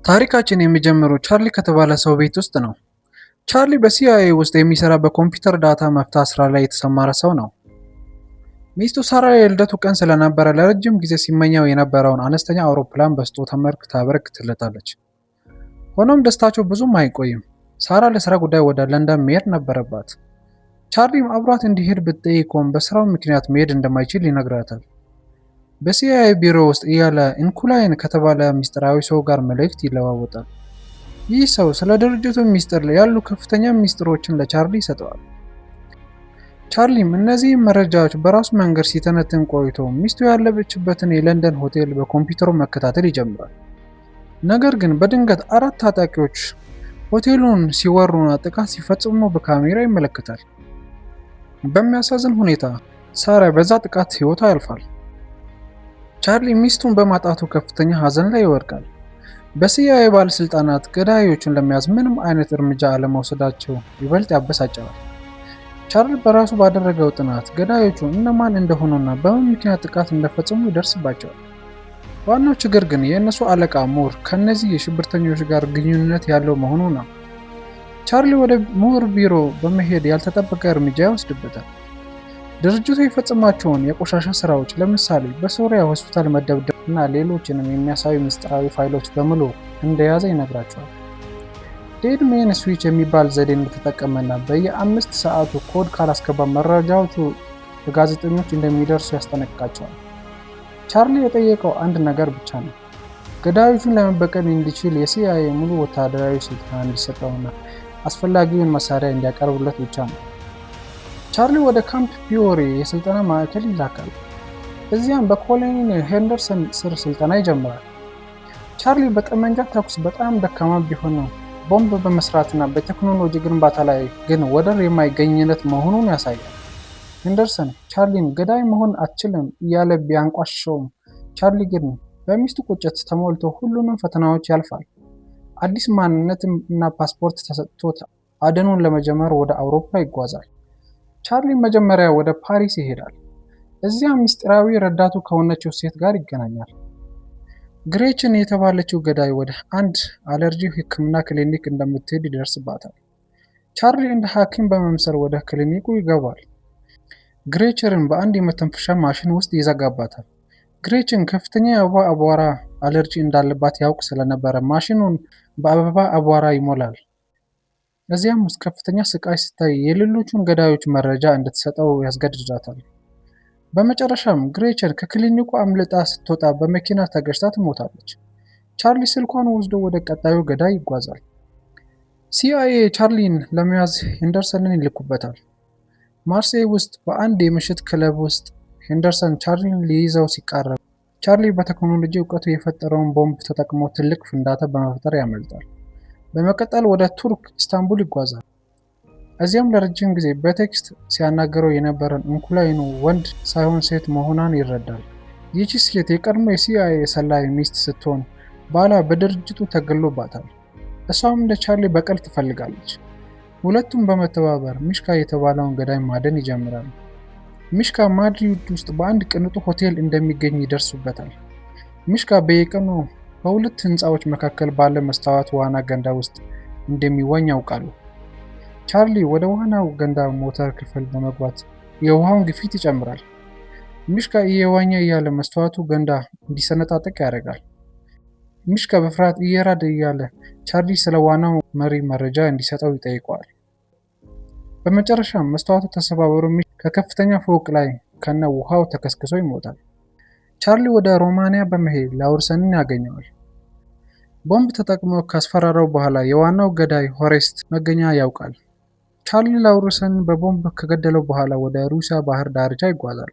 ታሪካችን የሚጀምረው ቻርሊ ከተባለ ሰው ቤት ውስጥ ነው። ቻርሊ በሲአይኤ ውስጥ የሚሰራ በኮምፒውተር data መፍታት ስራ ላይ የተሰማራ ሰው ነው። ሚስቱ ሳራ የልደቱ ቀን ስለነበረ ለረጅም ጊዜ ሲመኘው የነበረውን አነስተኛ አውሮፕላን በስጦታ መልክ ታበረክትለታለች። ሆኖም ደስታቸው ብዙም አይቆይም። ሳራ ለስራ ጉዳይ ወደ ለንደን መሄድ ነበረባት። ቻርሊም አብሯት እንዲሄድ ብትጠይቀውም በስራው ምክንያት መሄድ እንደማይችል ይነግራታል። በሲአይኤ ቢሮ ውስጥ እያለ ኢንኩላይን ከተባለ ምስጢራዊ ሰው ጋር መልእክት ይለዋወጣል። ይህ ሰው ስለ ድርጅቱ ሚስጥር ያሉ ከፍተኛ ሚስጥሮችን ለቻርሊ ይሰጠዋል። ቻርሊም እነዚህ መረጃዎች በራሱ መንገድ ሲተነትን ቆይቶ ሚስቱ ያለችበትን የለንደን ሆቴል በኮምፒውተሩ መከታተል ይጀምራል። ነገር ግን በድንገት አራት ታጣቂዎች ሆቴሉን ሲወሩና ጥቃት ሲፈጽሙ በካሜራ ይመለከታል። በሚያሳዝን ሁኔታ ሳራ በዛ ጥቃት ሕይወቷ ያልፋል። ቻርሊ ሚስቱን በማጣቱ ከፍተኛ ሐዘን ላይ ይወድቃል። በሲአይኤ ባለስልጣናት ገዳዮቹን ለመያዝ ምንም አይነት እርምጃ አለመውሰዳቸው ይበልጥ ያበሳጨዋል። ቻርሊ በራሱ ባደረገው ጥናት ገዳዮቹ እነማን እንደሆኑና በምን ምክንያት ጥቃት እንደፈጸሙ ይደርስባቸዋል። ዋናው ችግር ግን የእነሱ አለቃ ሙር ከእነዚህ የሽብርተኞች ጋር ግንኙነት ያለው መሆኑ ነው። ቻርሊ ወደ ሙር ቢሮ በመሄድ ያልተጠበቀ እርምጃ ይወስድበታል። ድርጅቱ የፈጸማቸውን የቆሻሻ ስራዎች፣ ለምሳሌ በሶሪያ ሆስፒታል መደብደብ እና ሌሎችንም የሚያሳዩ ምስጢራዊ ፋይሎች በሙሉ እንደያዘ ይነግራቸዋል። Dead man switch የሚባል ዘዴ እንደተጠቀመና በየ5 ሰዓቱ ኮድ ካላስገባ መረጃዎቹ ለጋዜጠኞች እንደሚደርሱ ያስጠነቅቃቸዋል። ቻርሊ የጠየቀው አንድ ነገር ብቻ ነው። ገዳዮቹን ለመበቀል እንዲችል የሲአይኤ ሙሉ ወታደራዊ ስልጠና እንዲሰጠውና አስፈላጊውን መሳሪያ እንዲያቀርቡለት ብቻ ነው። ቻርሊ ወደ ካምፕ ፒዮሪ የስልጠና ማዕከል ይላካል። እዚያም በኮሎኔል ሄንደርሰን ስር ስልጠና ይጀምራል። ቻርሊ በጠመንጃ ተኩስ በጣም ደካማ ቢሆንም ቦምብ በመስራትና በቴክኖሎጂ ግንባታ ላይ ግን ወደር የማይገኝለት መሆኑን ያሳያል። ሄንደርሰን ቻርሊን ገዳይ መሆን አትችልም እያለ ቢያንቋሽሸውም፣ ቻርሊ ግን በሚስቱ ቁጭት ተሞልቶ ሁሉንም ፈተናዎች ያልፋል። አዲስ ማንነት እና ፓስፖርት ተሰጥቶት አደኑን ለመጀመር ወደ አውሮፓ ይጓዛል። ቻርሊ መጀመሪያ ወደ ፓሪስ ይሄዳል። እዚያም ምስጢራዊ ረዳቱ ከሆነችው ሴት ጋር ይገናኛል። ግሬችን የተባለችው ገዳይ ወደ አንድ አለርጂ ሕክምና ክሊኒክ እንደምትሄድ ይደርስባታል። ቻርሊ እንደ ሐኪም በመምሰል ወደ ክሊኒኩ ይገባል። ግሬቸርን በአንድ የመተንፈሻ ማሽን ውስጥ ይዘጋባታል። ግሬችን ከፍተኛ የአበባ አቧራ አለርጂ እንዳለባት ያውቅ ስለነበረ ማሽኑን በአበባ አቧራ ይሞላል። እዚያም ውስጥ ከፍተኛ ስቃይ ስታይ የሌሎቹን ገዳዮች መረጃ እንድትሰጠው ያስገድዳታል። በመጨረሻም ግሬቸን ከክሊኒኩ አምልጣ ስትወጣ በመኪና ተገጭታ ትሞታለች። ቻርሊ ስልኳን ወስዶ ወደ ቀጣዩ ገዳይ ይጓዛል። ሲአይኤ ቻርሊን ለመያዝ ሄንደርሰንን ይልኩበታል። ማርሴይ ውስጥ በአንድ የምሽት ክለብ ውስጥ ሄንደርሰን ቻርሊን ሊይዘው ሲቃረብ፣ ቻርሊ በቴክኖሎጂ እውቀቱ የፈጠረውን ቦምብ ተጠቅሞ ትልቅ ፍንዳታ በመፍጠር ያመልጣል። በመቀጠል ወደ ቱርክ ኢስታንቡል ይጓዛል። እዚያም ለረጅም ጊዜ በ text ሲያናግረው የነበረን እንኩላይኑ ወንድ ሳይሆን ሴት መሆኗን ይረዳል። ይህቺ ሴት የቀድሞ የሲአይኤ ሰላይ ሚስት ስትሆን ባሏ በድርጅቱ ተገሎባታል። እሷም እንደ ቻርሊ በቀል ትፈልጋለች። ሁለቱም በመተባበር ሚሽካ የተባለውን ገዳይ ማደን ይጀምራሉ። ሚሽካ ማድሪድ ውስጥ በአንድ ቅንጡ ሆቴል እንደሚገኝ ይደርሱበታል። ሚሽካ በየቀኑ በሁለት ህንፃዎች መካከል ባለ መስታወት ዋና ገንዳ ውስጥ እንደሚዋኝ ያውቃሉ። ቻርሊ ወደ ዋናው ገንዳ ሞተር ክፍል በመግባት የውሃውን ግፊት ይጨምራል። ሚሽካ እየዋኘ እያለ መስተዋቱ ገንዳ እንዲሰነጣጠቅ ያደርጋል። ሚሽካ በፍርሃት እየራደ እያለ ቻርሊ ስለ ዋናው መሪ መረጃ እንዲሰጠው ይጠይቀዋል። በመጨረሻም መስተዋቱ ተሰባብሮ ከከፍተኛ ፎቅ ላይ ከነ ውሃው ተከስክሶ ይሞታል። ቻርሊ ወደ ሮማንያ በመሄድ ላውርሰንን ያገኘዋል። ቦምብ ተጠቅሞ ካስፈራራው በኋላ የዋናው ገዳይ ሆሬስት መገኛ ያውቃል። ቻርሊ ላውርሰንን በቦምብ ከገደለው በኋላ ወደ ሩሲያ ባህር ዳርቻ ይጓዛል።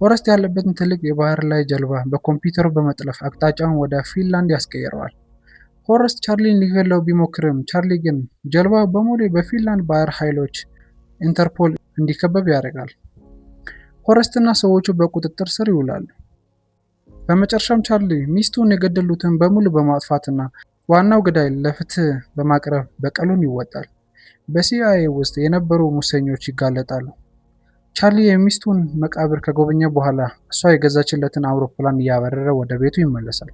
ሆረስት ያለበትን ትልቅ የባህር ላይ ጀልባ በኮምፒውተሩ በመጥለፍ አቅጣጫውን ወደ ፊንላንድ ያስቀይረዋል። ሆረስት ቻርሊን ሊገለው ቢሞክርም፣ ቻርሊ ግን ጀልባው በሙሉ በፊንላንድ ባህር ኃይሎች ኢንተርፖል እንዲከበብ ያደርጋል። ሆረስትና ሰዎቹ በቁጥጥር ስር ይውላሉ። በመጨረሻም ቻርሊ ሚስቱን የገደሉትን በሙሉ በማጥፋትና ዋናው ገዳይ ለፍትህ በማቅረብ በቀሉን ይወጣል። በሲአይኤ ውስጥ የነበሩ ሙሰኞች ይጋለጣሉ። ቻርሊ የሚስቱን መቃብር ከጎበኘ በኋላ እሷ የገዛችለትን አውሮፕላን እያበረረ ወደ ቤቱ ይመለሳል።